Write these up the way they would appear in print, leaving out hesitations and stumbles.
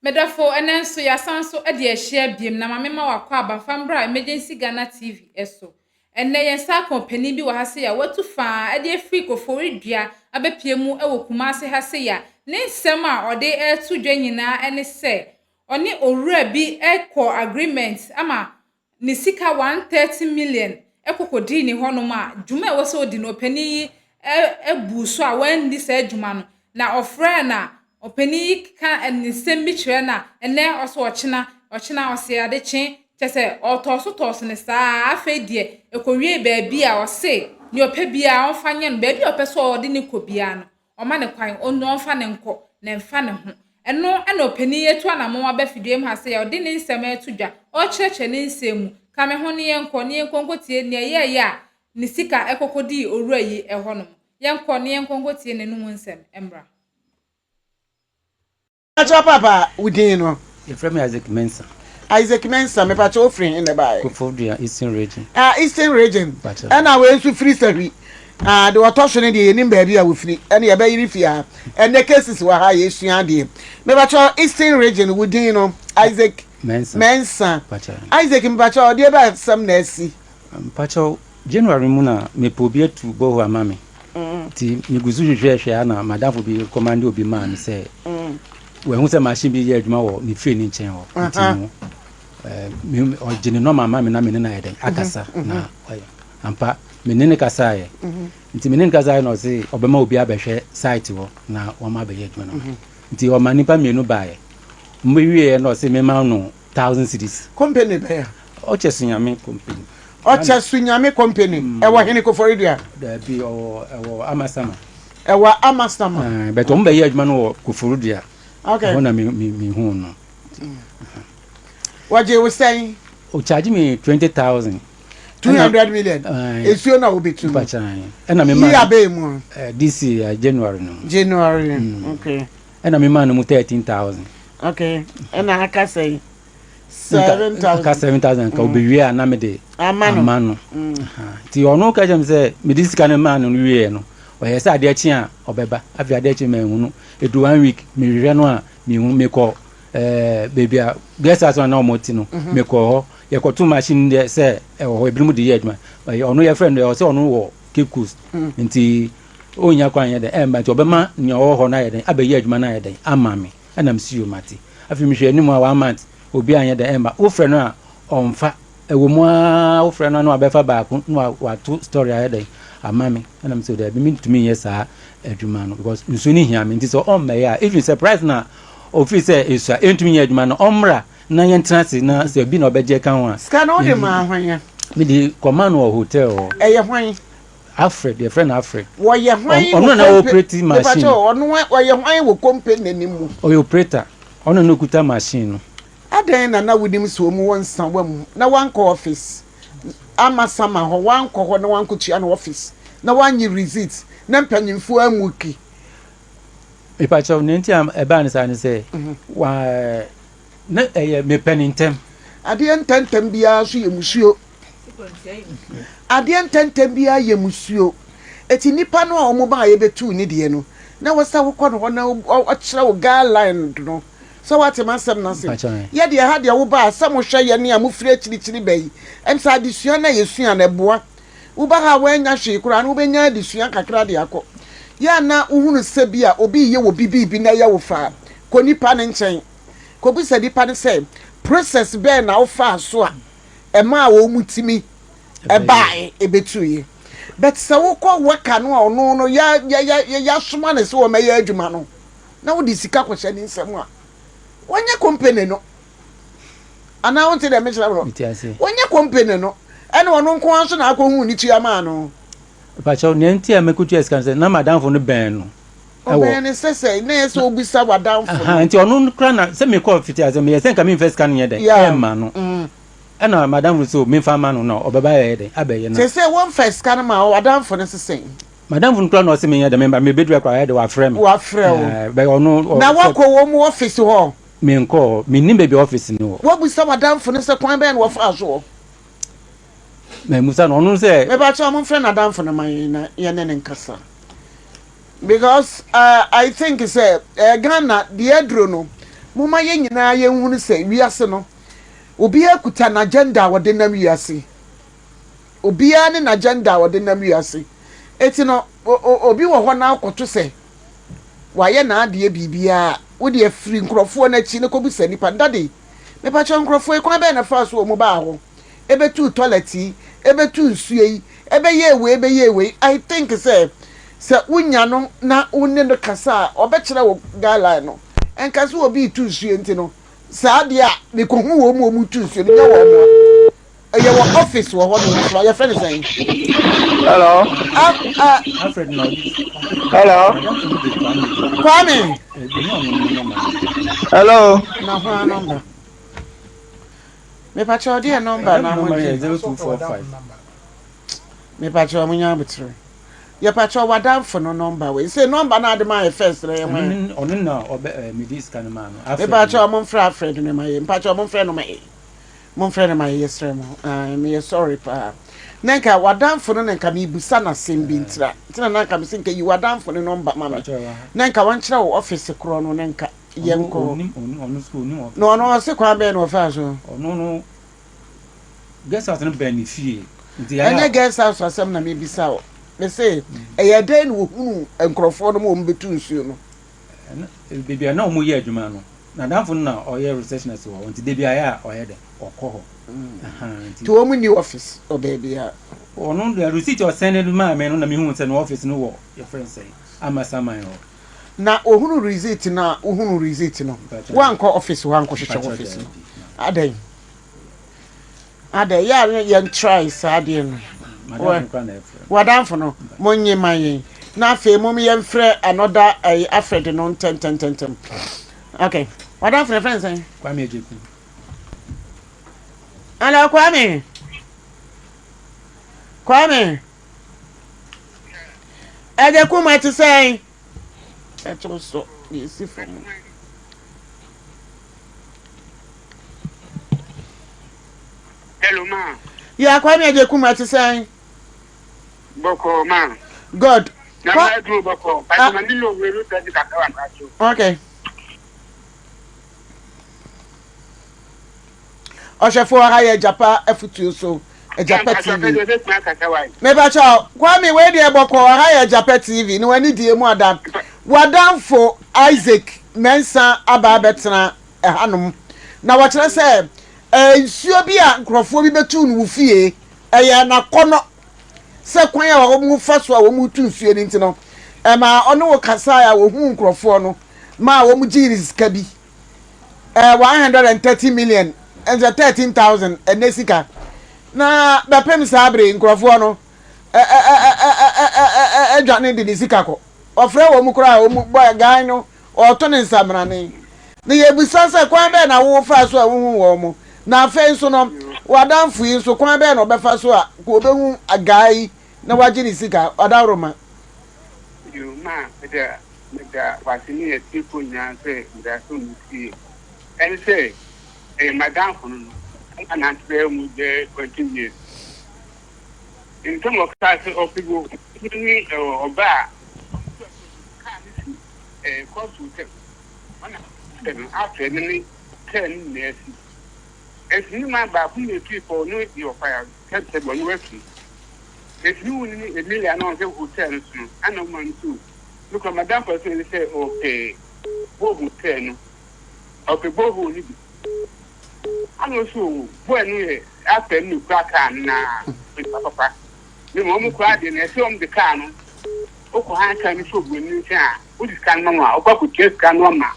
Medɔfo, ɛnnɛ nso yɛasan nso de ahyia biom na ma mema wakɔ aba fa mbra Emergency Ghana TV so. Ɛnnɛ yɛn nsa aka ɔpanin bi wɔ ha sei a watu faa de afiri Koforidua abɛpue mu wɔ Kumasi ha sei a ne nsɛm a ɔde reto dwa nyinaa ne sɛ ɔne owura bi kɔɔ agreement ama ne sika 130 million kɔ kɔdii ne hɔnom a, dwuma a ɛwɔ sɛ ɔdi no, ɔpanin yi buu so a wanni saa dwuma no. Na ɔfrɛɛ no a, ɔpanin yi ka ne nsɛm bi kyerɛ no a, ɛnnɛ ɔse ɔkyena, ɔkyena ɔse adekye, kyerɛ sɛ ɔtɔɔ so tɔɔ so no saa ara. Afei deɛ, ɛkɔwiee baabi a ɔse deɛ ɔpɛ biara ɔmfa nyɛ no, baabi a ɔpɛ sɛ ɔde no kɔ biara no, Ɔma no kwan, ɔmfa no nkɔ, na ɛmfa ne ho. Ɛno na ɔpanin yi atu anammɔn aba fidua mu ha sɛ ɔde ne nsɛm reto dwa, ɔrekyerɛkyerɛ ne nsɛm mu. Ka me ho na yɛnkɔ, na yɛnkɔ nkɔtie nea ɛyɛeɛ a ne sika kɔ kɔdii owura yi hɔnom. Yɛnkɔ na yɛnkɔ nkɔtie n'anom nsɛm mmra. Mepakyɛw paapa wo din no? Yɛfrɛ me Isaac Mensah. Isaac Mensah, mepakyɛw wo firi he na ɛbaeɛ? Koforidua, Eastern Region. Ah, Eastern Region. Mepakyɛw. Ɛna wei nso firi Sahwi. Ah, deɛ ɔtɔ so no deɛ yɛnim baabi a wɔfiri. Ɛne yɛbɛyere fie ha. Ɛnnɛ cases wɔ ha a yɛsua adeɛ. Mepakyɛw Eastern Region, wo din no? Isaac Mensah. Mensah. Mepakyɛw. Isaac, mepakyɛw deɛ bɛ asɛm na asi? Mepakyɛw, January mu na mepɛ obi atu borehole ama me. Nti megu so hwehwɛ hwɛ a na m'adamfo bi recommend obi maa me sɛ wahu sɛ machine bi yɛ adwuma wɔ ne fie ne nkyɛn hɔ. Nti no ɔgye ne nɔma ama me na me ne no ayɛ dɛn akasa na ɔyɛ ampa me ne no kasaeɛ. Nti me ne no kasaeɛ na ɔse ɔbɛma obi abɛhwɛ site hɔ na wɔn abɛyɛ adwuma no. Nti ɔma nnipa mmienu baeɛ. Wɔbɛwieɛ na ɔse mema no 1,000 cedis. Company bɛn a? Ɔkyɛ Sunyame company. Ɔkyɛ Sunyame company. Ɛwɔ hene Koforidua? Daabi, ɔwɔ ɛwɔ Amasama. Ɛwɔ Amasama. Uh, but wɔn bɛyɛ adwuma no wɔ Koforidua. Okay. Ɛhɔ na mi mi mi hu no. Wɔgye wo sɛn? O charge me 20,000. 200 million. Esuo na obetu no. Ɛna mi ma. Yi abɛɛ mu. This year January no. January. Okay. Ɛna mi ma no mu 13,000. Okay. Ɛna aka sɛn? 7,000. Aka 7,000 ka obewie a na mi de ama no. Ama no. Nti ɔno ka kyerɛ mi sɛ mi de sika no maa no wie no, ɔyɛ sɛ adeɛ kye a ɔbɛba. Afei adeɛ kye ma ehu no, edu one week mi hwehwɛ no a mi hu. Mi kɔ beebi a guest house na wɔn ti no, mi kɔ hɔ, yɛkɔto machine deɛ sɛ ɛwɔ hɔ, ebinom de yɛ adwuma. Ɔyɛ ɔno yɛfrɛ no deɛ ɔsɛ ɔno wɔ Cape Coast, nti onya kwan yɛ dɛ ɛmba, nti ɔbɛma nea ɔwɔ hɔ no ayɛ dɛ abɛyɛ adwuma no ayɛ dɛ ama me. Ɛna mi si yom ate. Afei mehwɛ anim a one month obi anyɛ dɛ ɛmba. Wofrɛ no a ɔmfa. Ɛwɔ mu ara wofrɛ no a na wabɛfa baako na wato story ayɛ dɛ ama me. Ɛna mi sɛ dɛbi, mi ntumi nyɛ saa adwuma no because nsuo no hia me. Nti sɛ ɔmmɛyɛ a, even sɛ price na ofiri sɛ esua ɛntumi nyɛ adwuma no, ɔmmra na yɛntena ase na sɛ bi na ɔbɛgye ka ho a. Sika no wode maa hwan ya? Mi de kɔma no wɔ hotel hɔ. Ɛyɛ hwan? Alfred, yɛfrɛ no Alfred. Wɔyɛ hwan? Ɔno na operate machine. Ɔno wɔyɛ hwan wɔ company no mu? Ɔyɛ operator. Ɔno na okuta machine no. Adɛn na na wonim sɛ ɔmu wɔ nsa mu na wankɔ office ama sama hɔ, wankɔ hɔ na wankɔtua no office na wanye receipt na mpanyimfoɔ amu ki? Mepakyɛw, ne nti a ɛbaa ne saa ne sɛ wa na ɛyɛ mepɛ ne ntɛm. Adeɛ ntɛntɛm biara nso yɛ musuo. Adeɛ ntɛntɛm biara yɛ musuo. Eti nipa no a wɔn ba a yɛbɛtu ne deɛ no, na wɔsɛ wokɔ no hɔ na ɔkyerɛ wo guideline no sɛ wate m'asɛm no ase. Yɛ deɛ ha deɛ woba a sɛ mohwɛ yɛ ne a mofiri akyirikyiri ba yi, ɛm sɛ adesua no a yɛsua no ɛboa. Woba ha a woanya hwee koraa no, wobɛnya adesua kakra de akɔ. Yɛ a na wohunu sɛ bi a obi reyɛ wɔ bi biribi na ɛyɛ wo fa a, kɔ nipa no nkyɛn. Kɔbisa nipa no sɛ process bɛn na wofaa so a ɛmaa wɔn mu tumi ɛbaeɛ ɛbɛtuiɛ. But sɛ wokɔ worker no a ɔno no yɛ yɛ yɛ yɛasoma no sɛ wɔmɛyɛ adwuma no na wode sika kɔhyɛ ne nsam a, wɔnyɛ company no anaa wonte deɛ mekyerɛ no? Wɔnyɛ company no, ɛna ɔno nko ara nso na akɔhu ne tua maa no. Mepakyɛw, nea nti a mɛkɔtua sika no sɛ na m'adamfo no bɛn no. Ɔbɛn no sɛ na yɛ sɛ obisa w'adamfo no. Nti ɔno kora na sɛ mekɔɔ fiti ase meyɛ sɛ nka memfa sika no nyɛ dɛn ɛmma no. Ɛna m'adamfo so memfa ma no na ɔbɛba yɛ dɛn abɛyɛ no. Sɛ sɛ wɔmfa sika no ma w'adamfo no sesɛn? Madamfo no kora na ɔse menyɛ dɛn memba, mebɛduru akora ayɛ dɛ wafrɛ me. Wafrɛ wo. Bɛyɛ ɔno. Na wakɔ wɔn mu office hɔ? Menkɔɔ, mennim baabi office no wɔ. Wabisa w'adamfo no sɛ kwan bɛn na wɔfaa so wɔ? Mamusa no, ɔno sɛ. Mepakyɛw, momfrɛ n'adamfo no ma yɛn na yɛne no nkasa. Because I think sɛ Ghana deɛ aduro no, Momma yɛn nyinaa yɛnhunu sɛ wiase no, obiara kuta n'agenda a ɔde nam wiase. Obiara ne n'agenda a ɔde nam wiase. Eti no, obi wɔ hɔ na akɔto sɛ wayɛ n'adeɛ biribiara a, wo deɛ firi nkurɔfoɔ no akyi na kɔbisa nnipa no, Daddy, mepakyɛw nkurɔfoɔ yi, kwan bɛn na ɛfaa so wɔn baa hɔ? Ɛbɛtuu toilet yi, ɛbɛtuu nsuo yi, ɛbɛyɛɛ wei, ɛbɛyɛɛ wei. I think sɛ, sɛ wonya no na wo ne no kasa a, ɔbɛkyerɛ wo guideline no. Ɛnka sɛ obi retu nsuo nti no, saa adeɛ a mekɔhu wɔn mu wɔn retu nsuo no, nyɛ wɔn a. Ɛyɛ wɔ office wɔ hɔ nom nso a, yɛfrɛ no sɛn? Hello. Ah, ah. Hello. Kwame. Hello. Na ho anɔmba. Mepakyɛw deɛ nɔmba na mo gye. Mepakyɛw mo nya abotire. Yɛpakyɛw wadanfo no nɔmba wei. Sɛ nɔmba na ade maa yɛ first na yɛ hwan. Ɔno na ɔbɛ mede sika no maa no. Mepakyɛw mo mfrɛ Alfred no ma yɛ. Mepakyɛw mo mfrɛ no ma yɛ. Mo mfrɛ no ma yɛ yɛsrɛ mo. Ae meyɛ sorry paa. Na nka wadanfo no na nka mebusa no asɛm bi ntira. Ntina na nka mese nka yi wadanfo no nɔmba ma me. Na nka wɔnkyerɛ wo office korɔ no na nka. Yɛnkɔ hɔ. Na ɔno ɔse kwan bɛn na ɔfaa so? Ɔno no guest house no bɛn ne fie. Nti ɛnyɛ guest house asɛm na mebisa wo. Mese ɛyɛ dɛn na wɔhunu nkurɔfoɔ no ma wɔn bɛtu nsuo no? Baabi a na wɔn yɛ adwuma no, n'adamfo no na ɔyɛ receptionist wɔ hɔ nti da bi ayɛ a ɔyɛ dɛ ɔkɔ hɔ. Nti wɔn nni office wɔ baabi a? Ɔno deɛ receipt ɔsɛn de maa me no na mehu sɛ no office no wɔ yɛfrɛ no sɛn Amasaman hɔ. Na ohunu receipt no a wohunu receipt no woankɔ office hɔ ankɔhwehwɛ office no adɛn adɛn yɛ a yɛn try saa adeɛ no wadamfo no monye ma yɛn na afei mom yɛmfrɛ another ɛyi Alfred no ntɛntɛntɛntɛm okay wadamfo no yɛfrɛ no sɛn Kwame Agyekum. Hello Kwame Kwame Agyekum ɛte sɛn Ɛto so deɛ ɛsi fam. Hello ma. Yeah, Kwame Agyekum ɛte sɛn? Bɔkɔ ma. Good. Na ma aduro bɔkɔ. Pàtó ma mi lò wéru tẹ́sí kakra wà pàtó. Okay. Ɔhwɛfoɔ ha yɛ Agyapa afutuo so Agyapa TV. Mepakyɛw Kwame wei deɛ bɔkɔɔ ha yɛ Agyapa TV na w'ani die mu ada. W'adamfo Isaac Mensah aba abɛtena ɛhanom na wɔkyerɛ sɛ nsuo bi a nkurɔfoɔ bi bɛtuu no wo fie ɛyɛ n'akɔnɔ sɛ kwan a wɔn fa so a wɔn tu nsuo no nti no ɛma ɔne wo kasae a wɔhuu nkurɔfoɔ no maa wɔn gyee ne sika bi. eh, 130 million ɛnsɛ 13,000 ɛnɛ sika na bɛpem saa bere nkurɔfoɔ no adwane de ne sika kɔ ɔfrɛ wɔn mu koraa wɔn bɔ gan no ɔto ne nsamrane na yɛbisa sɛ kwan bɛn na wofa so a wohu wɔn mo na afei nso no wadamfo yi nso kwan bɛn na ɔbɛfa so a kò ɔbɛhu agaa yi na wagye ne sika ɔdaworo ma. Meda wase ne atiefoɔ nyinaa sɛ meda so metie. Ɛne sɛ ɛyɛ madamfo no no na nante bɛyɛ mu bɛyɛ 20 years. Nsɛm a ɔkaa sɛ ɔpɛ bi ne ɔba a kaa ne si kɔɔto sɛ ɔna sɛ no afɛ no ne kaa no nyinaa si. Ɛnti ne man baako na efiri kɔ ɔno yɛ ɔfa sɛbsɛb ɔno afiri. Ɛnti ne wo ne Emilia na ɔhwɛ hotel no so no ana ɔma no so Me kura m'adamfo a ɔsɛ sɛ ɔpɛ borehole sɛɛ no, ɔpɛ borehole no bi. Ana ɔsɛ o, boy no yɛ afɛ no na okura kaa no na nipa papa. Ne ma wɔn kura adeɛ no, ɛsɛ wɔn de kaa no, okɔ han kaa no fi oburoni no nkyɛn a, wode sika no ma no a, ɔkɔ akɔtua sika no ama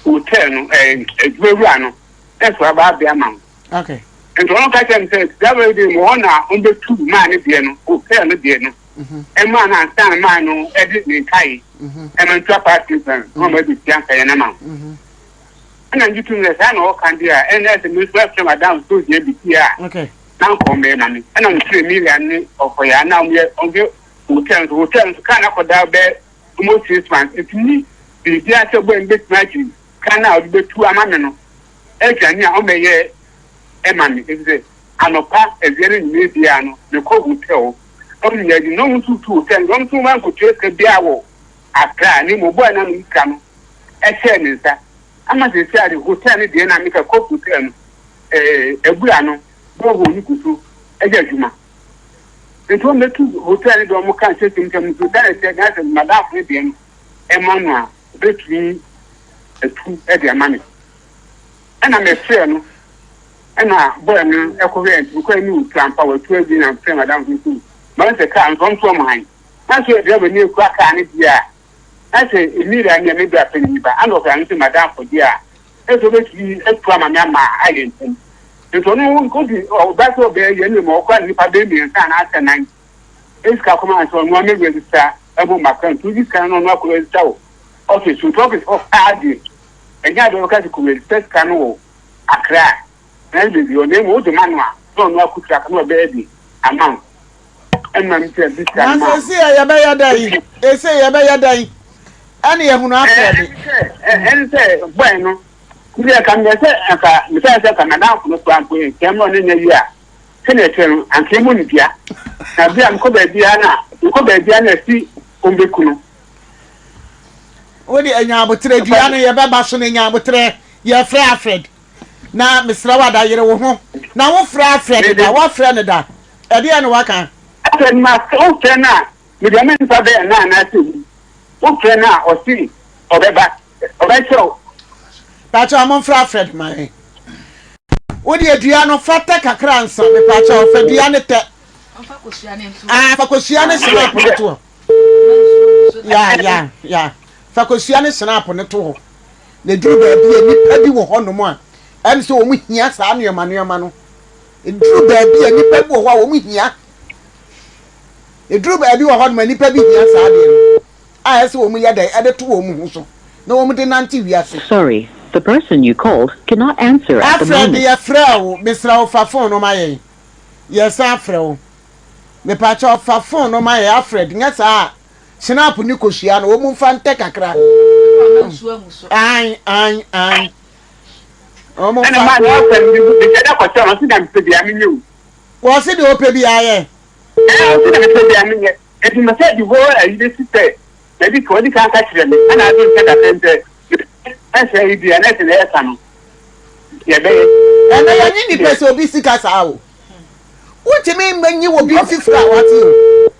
hotel no, ɛɛ adwuma wura no, na ɛsɛ waba abɛ ama wo. Okay. Nti ɔno ka kyerɛ me sɛ that very day mu hɔ na wɔbɛtu maa ne deɛ no, hotel no deɛ no. Ɛmaa no ansa na maa no ɛde ne nkae ɛma ntua party plan na ɔma ɛde tua nkaeɛ no ma wo. Ɛna ngye tum sɛ saa na ɔka deɛ a ɛna ɛsɛ me nso ɛfrɛ madam so hia bi tie a na nka ɔmmɛyɛ ma me. Ɛna mefrɛ Emilia ne ɔkɔyaa na ɔmyɛ ɔmhwɛ hotel nso hotel nso kaa no akɔda bɛyɛ almost 6 months nti ni biribiara sɛ bɔɛ no bɛtumi agye ka no a ɔde bɛtu ama me no aduane a ɔmmɛyɛ ɛma me ɛfiri sɛ anɔpa awia ne anwummerɛ biara no mekɔ hotel hɔ ɔmo nyinaa di na ɔmo nso tu hotel no ɔmo nso wɔn ankotua sika biara wɔ Accra ne mmom ɔbɔɔ ɛna no sika no ɛhyɛɛ ne nsa. Ama seesei a de hotel no deɛ na meka Coke hotel no eh, abura no borehole no gu so yɛ adwuma. Nti wɔn bɛtu hotel no deɛ wɔn ka nkyɛn sɛ nti hotel no sɛ na sɛ madamfo no deɛ no ɛma no a obɛtumi atu de ama me. Ɛna mefrɛ no ɛna bɔɛ no ɛkɔhwɛ nti mekɔɛ ne wɔtu ampa wɔatu awie na mefrɛ madamfo no sɛ mahu sɛ kaa no nso wɔn nso wɔn han na nso yɛ driver ni ekura kaa no deɛ a Na sɛ Emira ne me bra panyin ba, ana ɔkora no sɛ m'adamfo de a, ɛsɛ sɛ obetumi atu ama me ama ayɛ ntɛm. Nti ɔno odi ɔba sɛ ɔbɛyɛ yɛn mmom ɔkora no nnipa bɛyɛ mmiɛnsa anaasɛ nan sika kɔma no sɛ ɔno amɛ register ɛho maka nti wogye sika no na ɔno akɔ register wɔ office nti office hɔ paa deɛ ɛnyɛ adeɛ ɔbɛka sɛ kɔ register sika no wɔ Accra na baabi ɔno mmom wode ma no a na ɔno akɔtua ka na ɔbɛyɛ de ama wo. Na seesei yɛbɛyɛ dɛn? Seesei yɛbɛyɛ dɛn? Ɛne yɛhunu afrɛ de. Ɛne sɛ bɔe no, nti ɛka meyɛ sɛ anka mesan sɛ anka madamfo no koraa mpo ntɛm na ɔne nyɛ yie a, sɛnea ɛteɛ no, anka emu ne dua. Na bere a mekɔ baabiara na mekɔ baabiara na asi ɔmbɛku no. Wode anya aboterɛ dua no yɛbɛba so no anya aboterɛ yɛfrɛ Alfred na mesrɛ wo ada yere wo ho na wofrɛ Alfred da woafrɛ no da Ɛdeɛn na waka? Afei ma sɛ wofrɛ no a, mede ama nnipa bɛyɛ nnan anaasɛ nnum. Wofrɛ no a, ɔse ɔbɛba. Ɔbɛkyerɛ wo. Pakyɛw momfrɛ Alfred ma yɛn. Wo deɛ dua no fa tɛ kakra ansa mepakyɛw fa dua no tɛ. Ah fa kosua ne snap no to hɔ. Ya ya ya fa kosua ne snap no to hɔ. Na duru baabi a nipa bi wɔ hɔ nom a ɛm sɛ wɔn hia saa nneɛma nneɛma no. Ɛduru baabi a nnipa bi wɔ hɔ a wɔn hia. Ɛduru baabi wɔ hɔ nom a nnipa bi hia saa adeɛ no a ɛsɛ wɔn yɛ dɛn ɛde to wɔn ho so na wɔn de nante wiase. Sorry, the person you called cannot answer at the Afrɛ moment. de yɛfrɛɛ wo mesrɛ wo fa phone no ma yɛn yɛsan afrɛ wo mepakyɛw fa phone no ma yɛn Alfred nyɛ saa a snap ne kosua no wɔn mfa ntɛ kakra ae ae ae. Ɛna maa deɛ ɔpɛ no mehyɛ da kɔkyerɛ no ɔse deɛ mepɛ biara menyɛ o. Wɔse deɛ ɔpɛ biara yɛ. Ɛɛ ɔse deɛ mepɛ biara menyɛ nti mesɛ de hɔ ayi bɛsi sɛ baabi ka ɔdi kan ka kyerɛ me ɛna ade nhyɛ da sɛ ntɛ ɛsɛ yi bia na ɛsɛ na ɛsa no yɛbɛyɛ. Ɛnɛ yɛnye nipa sɛ obi sika saa o. Wontumi nyi wɔ bi mfifiri a wate o.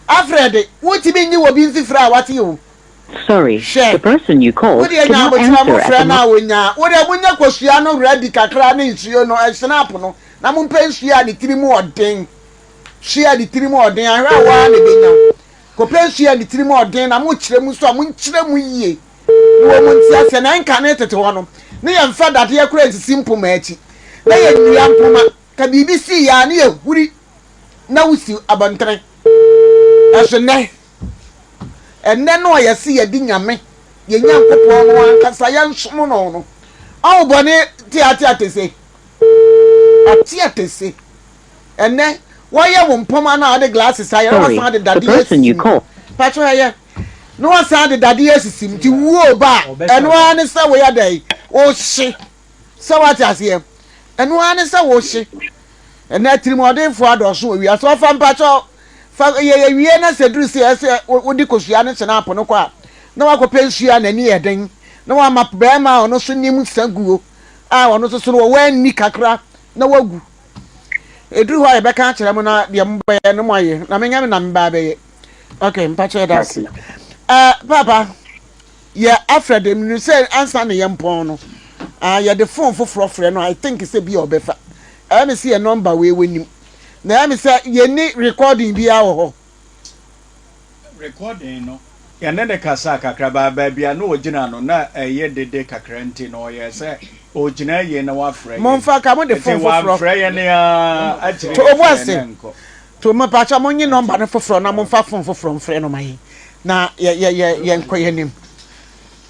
Alfred, wontumi nyi wɔ bi mfifiri a wate o. Sorry, Hwɛ, the person you wo called deɛ nya cannot aboterɛ answer at mofrɛ the no a ɔnya a, wo deɛ monyɛ kosua no ready kakra ne nsuo no, snap no, na mompɛ nsuo a ne tiri mu ɔden, nsuo a ne tiri mu ɔden, ahwɛ a wo ara na ɛbɛnya wo. Kɔpɛ nsuo a ne tiri mu ɔden na mokyerɛ mu nso a monkyerɛ mu yie na wɔn nte aseɛ. Na ɛnkane tete hɔ no, ne yɛmfa dadeɛ koraa nsisi mpoma akyi, na yɛnnua mpoma, ka biribi sii yɛ a ne yɛhuri na wosi abɔntene. Ɛso nnɛ, Ɛnnɛ no a yɛse yɛde Nyame, yɛn Nyankopɔn no ankasa yɛnsom no no, ɔho bɔne te ate atese. Ate atese. Ɛnnɛ, wɔyɛ wo mpɔma no a wɔde glasses ayɛ na Sorry, wɔasan de the dadeɛ person asisi you mu. call. Patro ɛyɛ. Na wɔasan de dadeɛ asisi mu. Nti wuo ba a, ɛno ara ne sɛ woyɛ dɛn? Wohye. Sɛ woate aseɛ? Ɛno ara ne sɛ wohye. Ɛnnɛ atirimuɔdenfoɔ adɔɔso wɔ wiase. Ɔfa mpakyɛw, fa yɛ yɛwie na sɛ duru sɛ ɛsɛ wode kosua ne kyenaapo no kɔ a, na wakɔpɛ nsuo a n'ani yɛ den, na wama barima a ɔno nso nim nsa guo a ɔno nso so no wɔwɔ ani kakra na wagu. Ɛduru hɔ a yɛbɛka akyerɛ mo na deɛ mobɛyɛ no moayɛ, na menyɛ me na mebaa bɛyɛ. Ok, mpakyɛ yɛda ase. Uh, Papa, Yɛ afrɛ de menim sɛ ansa na yɛn pɔn no ah yɛde phone foforɔ frɛ no I think sɛ bi a ɔbɛfa ɛyɛ me sɛ yɛ number wei wɔnim na ɛyɛ me sɛ yɛnni recording biara wɔ hɔ. Recording no yɛne no kasaa kakra but baabi a na ɔgyina no na ɛyɛ dede kakra nti no ɔyɛɛ sɛ ɔgyina yie na wafrɛ yɛn Momfa ka mode nti phone foforɔ wamfrɛ yɛn ara akyire to obu yɛfrɛɛ ase no ɛnkɔ. To mepakyɛ monye number no foforɔ na momfa phone foforɔ mfrɛ no ma yɛn na yɛ yɛ yɛ yɛnkɔ yɛn anim.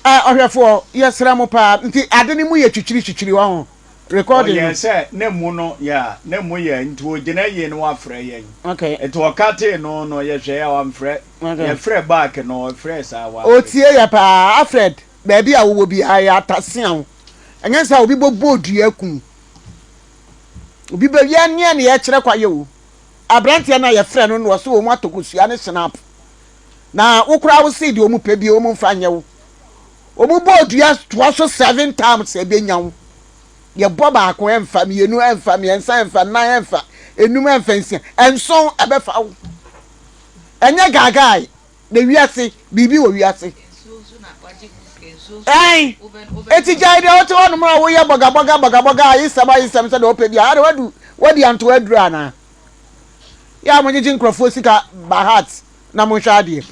Ɛ ɔhwɛfoɔ yɛsrɛ mo paa nti ade no mu yɛ twitwiri twitwiri wɔ ho recording no. Ɔyɛɛ sɛ na mu no yɛ a na mu yɛ nti ɔgyina yie na wafrɛ yɛn Okay. nti ɔkatee no no yɛhwɛɛ a wamfrɛ Okay. yɛfrɛ back no ɔfrɛɛ saa wamfrɛ. Otie yɛ paa Alfred baabi a wowɔ biara yɛ atasea wo ɛnyɛ saa obi bɔbɔ dua ku Obi bɛ yɛn neɛ ne yɛkyerɛ kwa yɛ o. Abranteɛ no a yɛfrɛ no no ɔse wɔn atɔ kosua ne snap. Na wo koraa wo se deɛ wɔn pɛ bi wɔn mfa nyɛ wo. Wɔn bɔ dua toa so seven times ɛbɛnya wo. Yɛbɔ baako ɛmfa, mienu ɛmfa, miɛnsa ɛmfa, nan ɛmfa, enum ɛmfa, nsia, nson ɛbɛfa wo. Ɛnyɛ gaagae na wiase, biribi wɔ wiase. Ɛn, eti gyae deɛ wote hɔnom a woyɛ bɔgabɔga bɔgabɔga ayesɛm ayesɛm sɛdeɛ wopɛ biara. Ade wadu wadi antoa aduru anaa? Yɛ a mogyegye nkurɔfoɔ sika by heart na monhwɛ adeɛ.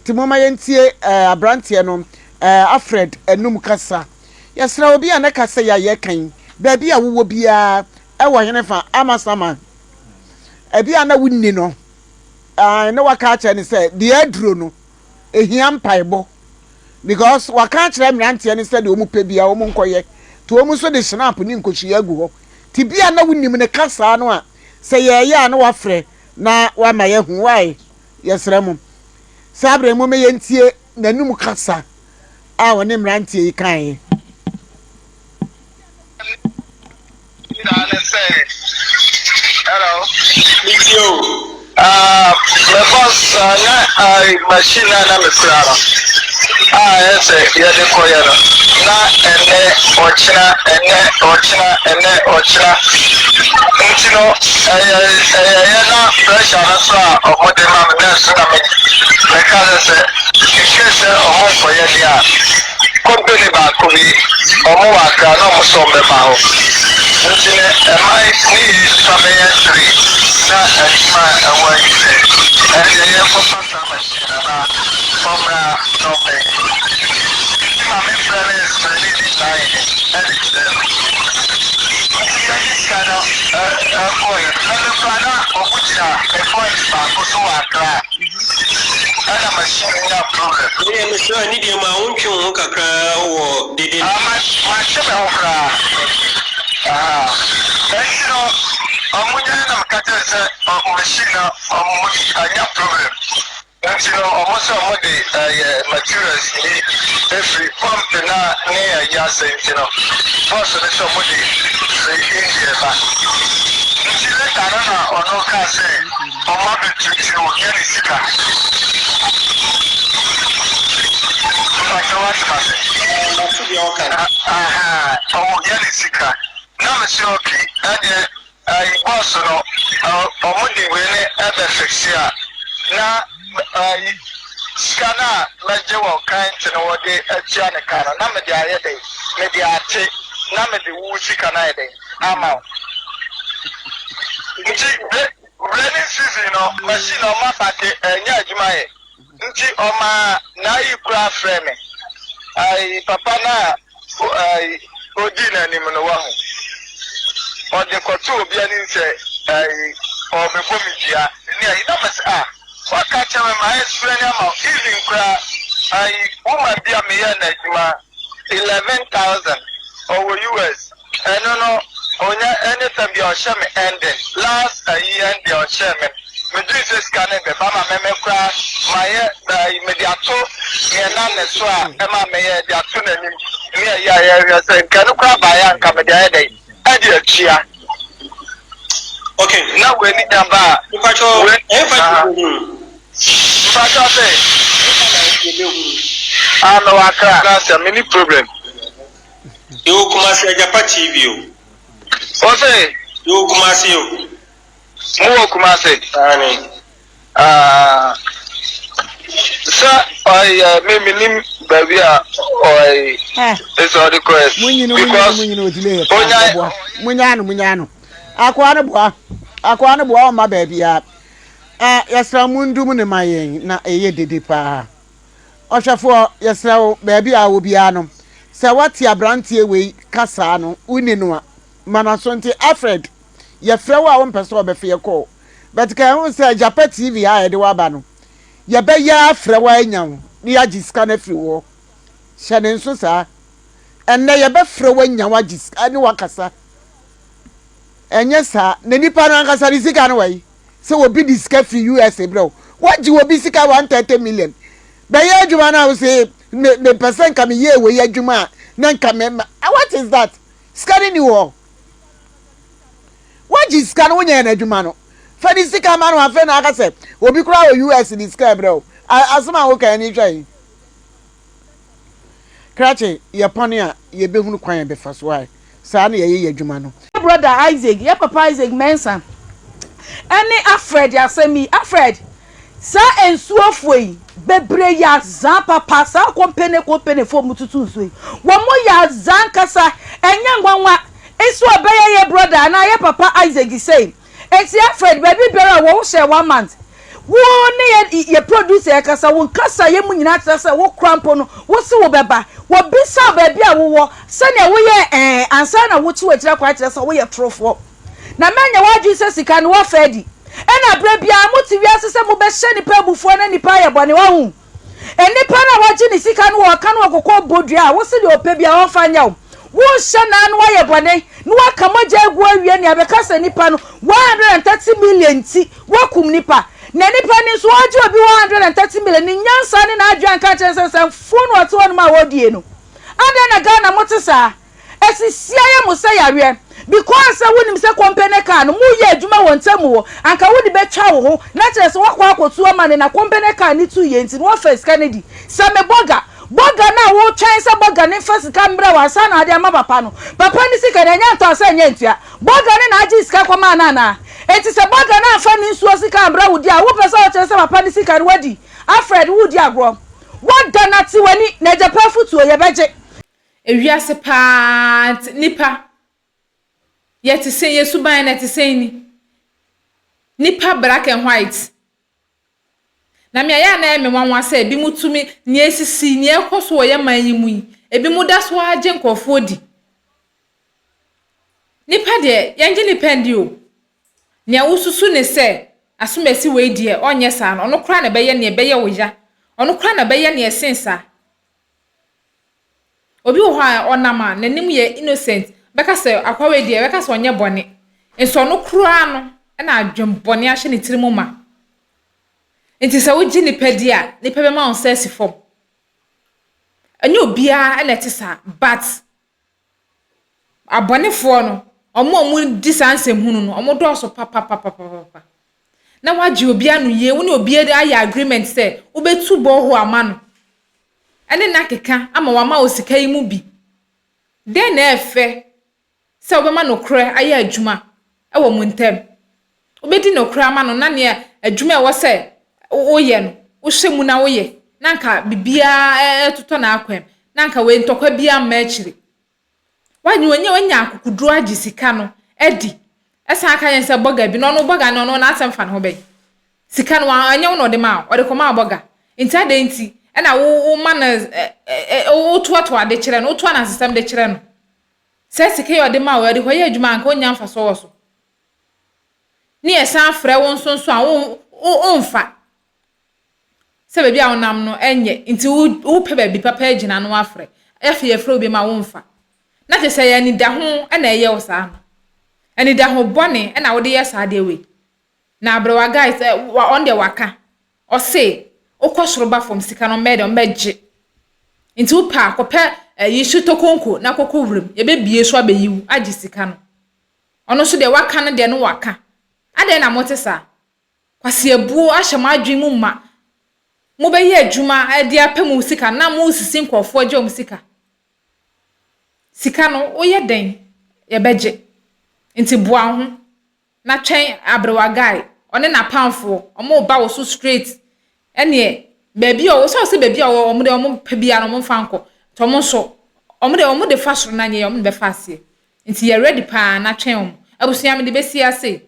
Nti momma yɛntie eh, aberanteɛ no eh, Alfred anum kasa. Yɛsrɛ obi a ne kasa yi a yɛka yi, baabi a wowɔ biara, ɛwɔ henefa, Amasaman, ebi a na wonni no, eh, na waka akyerɛ no sɛ deɛ aduro no, ehia mpaebɔ. Because waka akyerɛ mmeranteɛ no sɛ deɛ wɔn pɛ biara wɔn nkɔyɛ. Nti wɔn nso de snap ne nkosua agu hɔ. Nti bi a na wonim ne kasaa no a, sɛ yɛɛyɛ a na wafrɛ na wama yɛahu. Why? Yɛsrɛ mo, saa berɛ yi momma yɛntie n'anom kasa a ɔne mmeranteɛ yi kaeɛ. Nyinaa ne sɛ, hello. Metie o. Ah, me boss uh, na uh, machine na na mekura no a ɛyɛ sɛ yɛde kɔyɛ no na ɛnɛ ɔkyena ɛnɛ ɔkyena ɛnɛ ɔkyena nti no ɛyɛ ɛyɛyɛ na pressure no so a ɔmo de ma me nurse na me meka sɛ sɛ in case sɛ ɔmo nkɔyɛ deɛ a company baako bi ɔmo wɔ Accra na ɔmo sɛ ɔmo bɛba hɔ nti no ɛma ne yɛ nipa bɛyɛ three na adwuma a ɛwɔ ayi sɛ ɛndeɛ yɛnkɔfa saa machine no na ɔmmra na ɔmmɛyɛ nti ma me frɛ no explaini ne nyinaa yɛ ɛde kyerɛ no nti yɛde sika no ɛkɔɔyɛ no na me koraa na ɔmo gyina me point baako so wɔ Accra ɛna machine no nya problem. Medeɛ mesrɛ wo ɛne deɛ ma wo ntwe wo ho kakra wɔ dede no. Ah matwe me ho koraa ahaa ɛnti no ɔmo nyae na meka kyerɛ sɛ machine no ɔmo anya problem nti no ɔmo sɛ ɔmo de ɛyɛ materials bi efiri pump na ne ɛyi asɛ nti no boss no sɛ ɔmo de firi India ba nti later no na ɔno kaa sɛ Ɔma bɛtu nti no ohia ne sika. Mpakyɛw wate mase? Ɛɛ mate deɛ ɔka no. Ahaa ɔhia ne sika na mese ok ɛdeɛ ɛyi boss no ɔmo de wei no ɛbɛ fixe a na ɛyi sika no a mɛgye wɔ kind no wɔde atua ne ka no na mede ayɛ dɛn mede ate na mede wo sika no ayɛ dɛn ama wo nti Rainy season no machine a ɔma pake ɛnyɛ adwuma yɛ nti ɔmaa n'ayi koraa frɛɛ me ayi papa no a ayi odii n'anim no wahu ɔde kɔtoo obi anim sɛ ayi ɔrebɛbɔ me dua ne ayi na mese ah waka kyerɛ me ma explain ama wo even koraa ayi woman bi a meyɛɛ n'adwuma 11,000 ɔwɔ US Ɛno no onya anytime bia ɔhyɛ me ending last ayi ɛndeɛ ɔhyɛɛ me no me dwene sɛ sika no bɛba ma me me koraa mayɛ ayi mede ato neɛ nam ne so a ɛma meyɛ de ato n'anim ne ayi a yɛhwɛ sɛ nka ɛno koraa baeɛ a nka mede ayɛ dɛn ɛde atua Okay. Na wei ne nya ba a Mpakyɛ wei ɛmfa aha yɛbɛhu. Mpakyɛ ɔse Ɛmfa na yɛbɛhu. Ah mewɔ Accra. Na sɛ menni problem. Yɛwɔ Kumasi Agyapa TV o. Ose. Yɛwɔ Kumasi o. Mo wɔ Kumasi? Aane. Ah, sɛ ɔyɛ me menim baabi a ɔyɛ ɛsɛ ɔde kɔɛ Munyini munyini because munyini odile yɛ paa onya ɔboa munyaa no munyaa no akoa no boa akoa no boa ɔmma baabiara eh, yɛsrɛ mo ndum ne ma yɛn na ɛyɛ dede paa. Ɔhwɛfoɔ, yɛsrɛ wo, baabi a wowɔ biara no, sɛ woate aberanteɛ wei kasaa no, wonni no a, ma n'aso nte. Alfred, yɛfrɛ wo a wompɛ sɛ wɔbɛfe yɛ kɔɔ, but ka ɛho sɛ Agyapa TV ha a yɛde wo aba no, yɛbɛyɛ afrɛ wo anya wo na yɛagye sika no afiri wo hɔ. Hyɛ ne nso saa. Ɛnnɛ yɛbɛfrɛ wo anya wo agye sika ne wo akasa. Ɛnyɛ saa, na nipa no ankasa ne sika no wɔ he? Sɛ obi de sika firi USA brɛ wo, woagye obi sika 130 million. Bɛyɛ adwuma no a wose me mepɛ sɛ nka meyɛɛ wei adwuma a na nka me ma what is that? Sika no ni hɔ. Woagye sika no wonyɛɛ no adwuma no. Fa ne sika ma no afei na aka sɛ obi koraa wɔ US de sika brɛ wo. Asɛm a woka ani hwɛ yi. Krakye, yɛpɔne a, yɛbɛhunu kwan a yɛbɛfa so ae. Saa na yɛyɛ yɛn adwuma no. Yɛ brɔda Isaac, yɛ papa Isaac Mensah ɛne Afred asɛm yi. Afred, saa nsuo foɔ yi bebree yɛ azaa papa, saa kompene kompene foɔ ɔmo tutu nsuo yi, wɔn yɛ azaa ankasa, ɛnyɛ nwanwa nso ɔbɛyɛ yɛ brɔda anaa yɛ papa Isaac sei. Enti Alfred, baabi biara a wɔ wo hyɛɛ one month. Wo ne yɛ yɛ producer yɛ kasa, wo nkasa yɛ mu nyinaa kyerɛ sɛ wo kora mpo no, wo se wo bɛba. Wɔ bisa wo baabi a wo wɔ, sɛnea wo yɛɛ ɛɛ ansa na wo kye w'akyiri akwan kyerɛ sɛ wo yɛ torofoɔ. Na mɛnyɛ w'adwene sɛ sika no woafa adi. Ɛna berɛ biara mo te wiase sɛ mo bɛ hyɛ nipa abufuo na nipa ayɛ bɔne, wahu? Nnipa no a wagye ne sika no ɔka no ɔkokɔ bɔ dua a wose deɛ ɔpɛ biara ɔmfa nyɛ wo. Wonhyɛ naa na wayɛ bɔne na waka mogya agu awie nea bɛka sɛ nipa no 130 million nti wakum nipa. Na nipa no nso ɔregye obi 130 million ne nyansa ne n'adwene anka ankyerɛ no sɛ nsɛmfoo na ɔte hɔnom a ɔredie no. Adɛn na Ghana mote saa? Asisi ayɛ mo sɛ yareɛ because sɛ wonim sɛ company car no moyɛ adwuma wɔ ntamu hɔ anka wode bɛtwa wo ho na kyerɛ sɛ woakɔ akɔtu ama no na company car no tu yɛ nti no woafa sika no adi sɛ me bɔga bɔga no a wotwɛn sɛ bɔga no mfa sika mbrɛ wo ansa na ade ama papa no papa no sika no ɛnyɛ ntɔ sɛ ɛnyɛ ntua bɔga no na agye sika kɔmaa no anaa enti sɛ bɔga no amfa ne nsuo sika ambrɛ wo deɛ a wopɛ sɛ wokyerɛ sɛ papa no sika no wadi Alfred woredi agorɔ woda no ate w'ani na agyapa afutuo yɛbɛgye. Ewiase paa nti nnipa yɛte sɛn, yɛn suban no ɛte sɛn ni? Nnipa black and white. Na me ayɛ a na ɛyɛ me nwanwa sɛ ebinom tumi, nea esisi, nea ɛkɔ so wɔ yɛn man yi mu yi, ebinom da so ara gye nkurɔfoɔ di. Nnipa deɛ, yɛngye nnipa ndi o. Nea wosusu ne sɛ, asomasi wei deɛ ɔnyɛ saa no, ɔno koraa na ɛbɛyɛ nea ɛbɛyɛ wo ya. Ɔno koraa na ɛbɛyɛ nea ɛsen saa. Obi wɔ hɔ a ɔnam a n'anim yɛ innocent, bɛka sɛ akoa wei deɛ bɛka sɛ ɔnyɛ bɔne. Nso ɔno koraa no na adwen bɔne ahyɛ ne tiri mu ma. Nti sɛ wogye nipa di a, nipa bɛma wo nsa asi fam. Ɛnyɛ obiara na ɛte saa but Abɔnefoɔ no, wɔn a wɔdi saa nsɛmhunu no, wɔdɔɔso papapapapapa. Na woagye obi ano yie, wo ne obi ayɛ agreement sɛ wobɛtu borehole ama no, ɛne no akeka ama wama wo sika yi mu bi. Dɛn na ɛfɛ sɛ wobɛma nokorɛ ayɛ adwuma wɔ mo ntam? Wobɛdi nokorɛ ama no na nea adwuma a ɛwɔ sɛ woyɛ no, wohyɛ mu na woyɛ, na anka biribiara retotɔ n'akwan mu, na anka wei ntɔkwa biara mma akyire. Wanya wanya wanya akokoduro agye sika no adi. Ɛsan aka yɛn sɛ bɔga bi na ɔno bɔga no ɔno n'asɛm fa ne ho bɛn. Sika no ɛnyɛ wo na ɔde maa wo, ɔde kɔmaa bɔga. Nti adɛn nti ɛna wo woma no ɛ ɛ wotoatoa de kyerɛ no, wotoa n'asesɛm de kyerɛ no. Sɛ sika yi ɔde maa wo yi ɔde kɔyɛ adwuma a anka ɔnnya mfasoɔ wɔ so. Ne yɛsan frɛ wo nso nso a wo wo womfa. Sɛ baabi a wonam no nyɛ nti wopɛ baabi papa agyina na woafrɛ. Afei yɛfrɛ wo biom a womfa. Na kyerɛ sɛ ɛyɛ anidaho na ɛyɛ wo saa no. Anidaho bɔne na wode yɛ saa adeɛ wei. Na aberewa guy sɛ ɔno deɛ waka. Ɔse wokɔ soro ba fam sika no ɔmmɛyɛ dɛn ɔmmɛgye. Nti wopɛ a kɔpɛ ayi hyetokonko na kɔkɔ wuram. Yɛbɛbie so abɛyi wo agye sika no. Ɔno nso deɛ waka no deɛ no waka. Adɛn na mote saa? Kwaseabuo ahyɛ mo adwene mu ma. Mobɛyɛ adwuma de apɛ mo sika na moresisi nkurɔfoɔ gye wɔn sika. Sika no woyɛ dɛn yɛbɛgye. Nti boa wo ho na twɛn aberewa guy ɔne n'apamfoɔ wɔreba wo so straight ɛneɛ baabi a ɔwɔ sɛ ɔsɛ baabi a ɔwɔ wɔn deɛ wɔn pɛ biara no wɔn mfa nkɔ nti wɔn nso wɔn deɛ wɔn de fa soro na nyɛ wɔn de bɛfa aseɛ nti yɛ ready paa na twɛn wɔn abusua mede bɛsi ase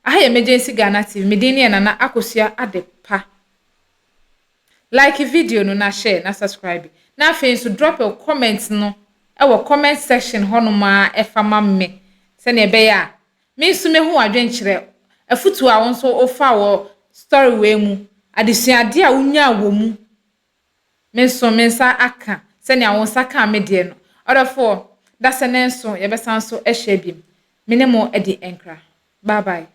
Aha yɛ Emergency Ghana TV, me din ne yɛ Nana Akosua Adepa. Like video no na share na subscribe. Na afei nso drop your comment no wɔ comment section hɔnom ara ɛfa ma me sɛnea ɛbɛyɛ a me nso mehu w'adwenkyerɛ, afutuo a wo nso wofa wɔ story wei mu, adesuadeɛ a wonyaa wɔ mu. Me nso me nsa aka sɛnea wo nsa kaa me deɛ no. Ɔdɔfoɔ, dasɛ nso yɛbɛsan so ahyia biom. Me ne mo adi nkra. Bye bye.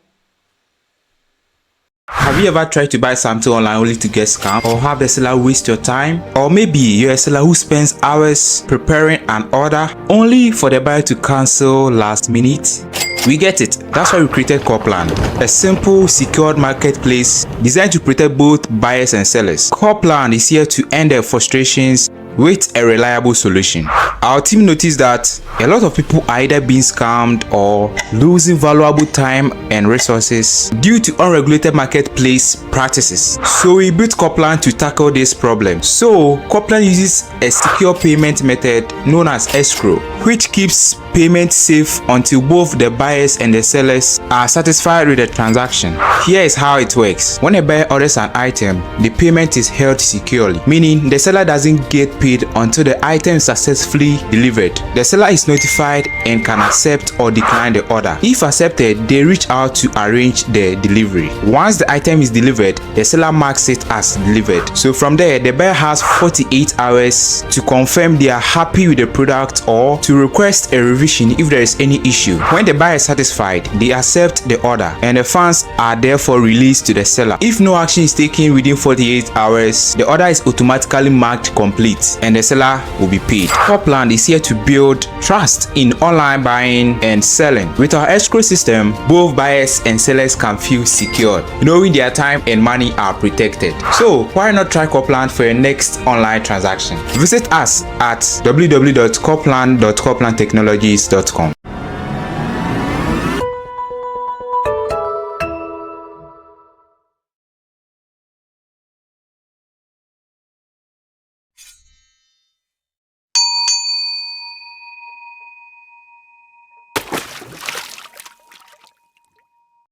Have you ever tried to buy something online only to get scammed or have the seller waste your time? Or maybe you're a seller who spends hours preparing an order only for the buyer to cancel last minute? We get it. That's why we created Corplan, a simple, secured marketplace designed to protect both buyers and sellers. Corplan is here to end the frustrations, with a reliable solution. Our team noticed that a lot of people are either being scammed or losing valuable time and resources due to unregulated marketplace practices. So we built Copland to tackle this problem. So Copland uses a secure payment method known as escrow, which keeps payment safe until both the buyers and the sellers are satisfied with the transaction. Here is how it works. When a buyer orders an item, the payment is held securely, meaning the seller doesn't get paid until the item is successfully delivered. The seller is notified and can accept or decline the order. If accepted, they reach out to arrange the delivery. Once the item is delivered, the seller marks it as delivered. So from there, the buyer has 48 hours to confirm they are happy with the product or to request a revision if there is any issue. When the buyer is satisfied, they accept the order and the funds are therefore released to the seller. If no action is taken within 48 hours, the order is automatically marked complete and the seller will be paid. Copland is here to build trust in online buying and selling. With our escrow system, both buyers and sellers can feel secured, knowing their time and money are protected. So why not try Copland for your next online transaction? Visit us at www.copland.coplandtechnologies.com.